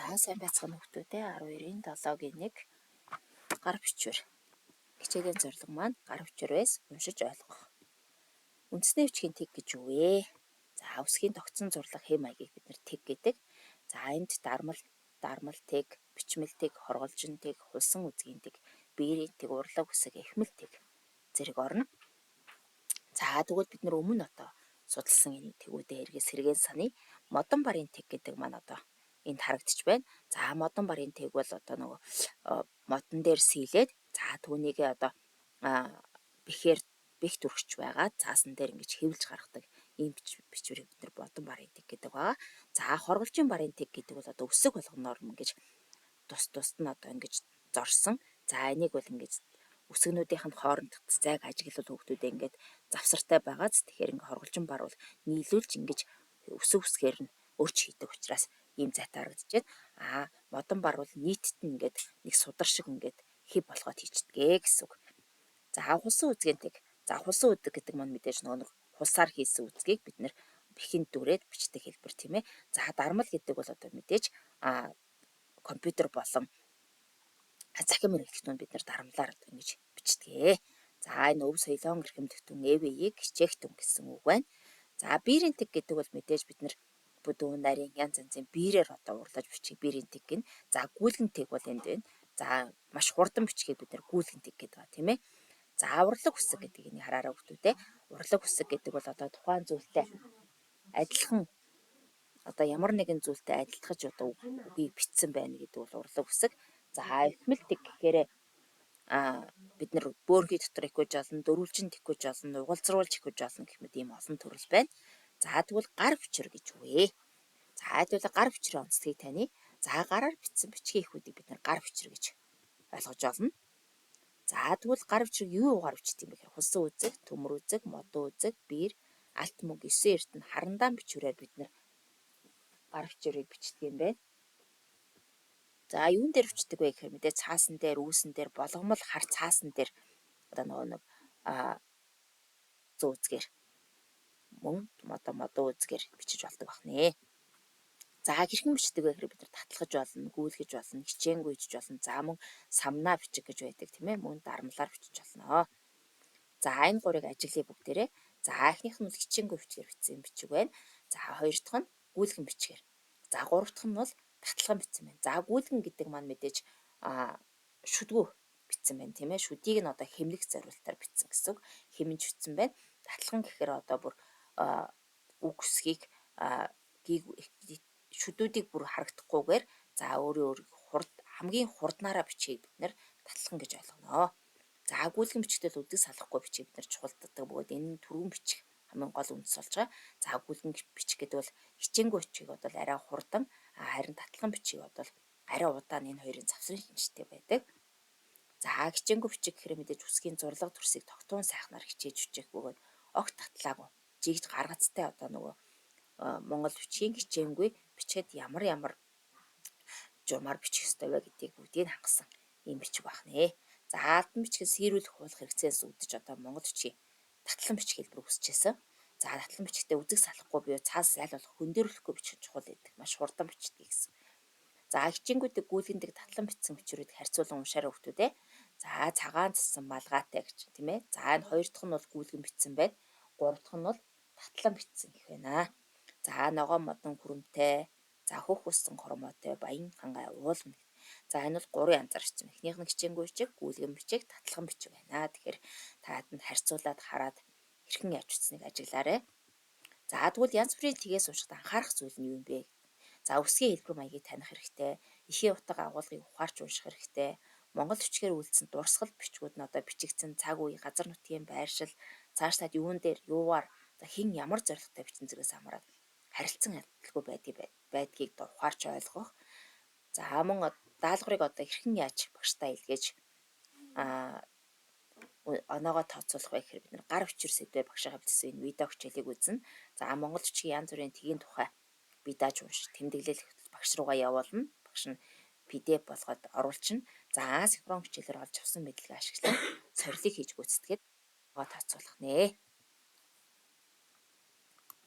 За сайн байцгаана хүмүүстээ 12-ийн 7-гийн 1 гар бичвэр. Хичээлийн зорилго маань гар бичвэрээс уншиж ойлгох. Үндэсний бичгийн тэг гэж юу вэ? За үсгийн тогтсон зурлага хэм маягийг бид нар тэг гэдэг. За энд дармал тэг, бичмэл тэг, хорголжин тэг, хулсан үзгийн тэг, биерийн тэг, урлаг үсэг, эхмэл тэг зэрэг орно. За тэгвэл бид нар өмнө одоо судалсан энэ тэгүүдээ эргээ сэргээн саная. Модон барын тэг гэдэг маань одоо энд харагдчих байна. За модон барын тэг бол одоо нөгөө модон дээр сийлээд за түүнийгээ одоо бэхээр бэх түрхч байгаа цаасан дээр ингэж хэвлж гаргадаг ийм бичвэрийг бид нар модон барын тэг гэдэг байгаа. За хорголжин барын тэг гэдэг бол одоо өсөг болгоноор ингэж тус тусд нь одоо ингэж зорсон. За энийг бол ингэж үсгнүүдийнх нь хоорондох зайг ажиглал хүүхдүүдээ ингээд завсартай байгааз тэгэхээр ингээ хорголжин бар бол нийлүүлж ингэж өсөг үсгээр нь өрч хийдэг учраас ийм зайтай харагдаж байна. Аа модон бар бол нийтд нь ингээд нэг судар шиг ингээд хэв болгоод хийчдэг гэсэн үг. За хулсан үзгийн тэг. За хулсан үзэг гэдэг маань мэдээж нөгөө нэг хулсаар хийсэн үзгийг бид нэр бэхэнд дүрээд бичдэг хэлбэр тийм ээ. За дармал гэдэг бол одоо мэдээж компьютер болон захим хэрэглэгдэхүүн бид нар дарамлаар одоо ингэж бичдэг. За энэ өв соёлон эрхэмлэгтэн эвэийг хичээгтэн гэсэн үг байна. За биерийн тэг гэдэг бол мэдээж бид нар бүдүүн нарийн янз янзын биерээр одоо урлаж бичих биерийн тэг гин. За гүйлгэн тэг бол энд байна. За маш хурдан бичгийг бид нар гүйлгэн тэг гэдэг ба тийм ээ. За урлаг үсэг гэдэг энийг хараараа хүмүүстээ. Урлаг үсэг гэдэг бол одоо тухайн зүйлтэй адилхан одоо ямар нэгэн зүйлтэй адилтгаж одоо үгийг бичсэн байна гэдэг бол урлаг үсэг. За эхмэл тэг гэхээр бид нар бөөрөнхий дотор ихгүйж олно, дөрвөлжин тэгхүйж олно, угалзруулж ихгүйж олно гэх мэт ийм олон төрөл байна. За тэгвэл гар бичвэр гэж юу вэ? За тэгвэл гар бичвэрийн онцлогийг таны. За гараар бичсэн бичгийн эхүүдийг бид нар гар бичвэр гэж ойлгож олно. За тэгвэл гар бичвэрийг юу юугаар бичдэг юм бэ гэхээр хулсан үзэг, төмөр үзэг, модон үзэг, биер, алт мөнгө, 9 эрдэнэ, харандаан бичвэрээр бид нар гар бичвэрийг бичдэг юм байна. За юун дээр бичдэг вэ гэхээр мэдээ цаасан дээр, үүсэн дээр, болгомол хар цаасан дээр одоо нөгөө нэг зүүцгээр мөн одоо модон үзгээр бичиж болдог бахнэ. За хэрхэн бичдэг вэ гэхээр бид нар татлахж болно, гүйлгэж болно, хичээнгүй хийж болно. За мөн самнаа бичих гэж байдаг тийм ээ. Мөн дармлаар бичиж болно. За энэ гурыг ажиглая бүгдээрээ. За эхнийх нь бол хичээнгүй бичгээр бичсэн бичиг байна. За хоёр дахь нь гүйлгэн бичгээр. За гурав дахь нь бол татлахан бичсэн байна. За гүйлгэн гэдэг маань мэдээж шүдгүү бичсэн байна тийм ээ. Шүдийг нь одоо хэмнэх зориултаар бичсэн гэсэн үг. Хэмнэж бичсэн байна. Татлахан гэхээр одоо бүр үг үсгийг шүдүүдийг бүр харагдахгүйгээр за өөрөө өөр хурд хамгийн хурднаараа бичгийг бид нэр татлахан гэж ойлгоно. За гүйлгэн бичгтэл үдэг салахгүй бичгийг бид нар чухалддаг бөгөөд энэ нь түргэн бичих хамгийн гол үндэс болж байгаа. За гүйлгэн бичих гэдэг бол хичээнгүй бичгийг бодвол арай хурдан, харин татлахан бичгийг бодвол арай удаан энэ хоёрын завсрын шинжтэй байдаг. За хичээнгүй бичих гэхээр мэдээж үсгийн зурлага төрсийг тогтун сайхнаар хичээж бичих бөгөөд огт татлаагүй жигж гаргацтай одоо нөгөө монгол бичгийн хичээнгүй бичгээд ямар ямар журмаар бичих ёстой вэ гэдгийг бүгдийг хангасан ийм бичиг байх нэ. За албан бичгийг сэрүүлэх хуулах хэрэгцээс үүдэж одоо монгол бичгийн татлан бичих хэлбэр үүсчихсэн. За татлан бичгтээ үзэг салахгүй буюу цаас аль болох хөндөрөлөхгүй бичих чухал байдаг. Маш хурдан бичдэг гэсэн. За хичээнгүүдийг гүйлгэндэг татлан бичсэн бичвэрүүд харьцуулан уншаарай хүмүүстээ. За цагаан цасан малгайтай гэж тийм ээ. За энэ хоёр дахь нь бол гүйлгэн бичсэн байна. Гурав дахь нь бол татлан бичсэн гэх байна. За ногоон модон хүрэмтэй, за хөх өссөн хормоотой, баян хангай уулна. За энэ бол гурван янзаар бичсэн. Эхнийх нь хичээнгүй бичиг, гүйлгэн бичиг, татлахан бичиг байна. Тэгэхээр таад нь харьцуулаад хараад хэрхэн яаж бичсэнийг ажиглаарай. За тэгвэл янз бүрийн тгээс уншихад анхаарах зүйл нь юу юм бэ? За үсгийн хэлбэр маягийг таних хэрэгтэй. Эхийн утга агуулгыг ухаарч унших хэрэгтэй. Монгол бичгээр үйлдсэн дурсгал бичгүүд нь одоо бичигдсэн цаг үе, газар нутгийн байршил, цаашлаад юун дээр, юугаар, за хэн ямар зорилготой бичсэн зэрэгс хамаарат харилцан адилгүй байдгийг ухаарч ойлгох. За мөн даалгаврыг одоо хэрхэн яаж багштай илгээж оноогоо тооцоолох вэ гэхээр бид нар гар бичвэр сэдвээр багшаагаа бичсэн энэ видео хичээлийг үзнэ. За монгол бичгийн янз бүрийн тгийн тухай би дааж уншиж тэмдэглэл багш руугаа явуулна. Багш нь PDF болгоод оруулчихна. За асинхрон хичээлээр олж авсан мэдлэгээ ашиглан сорилыг хийж гүйцэтгээд тооцоолох нэ.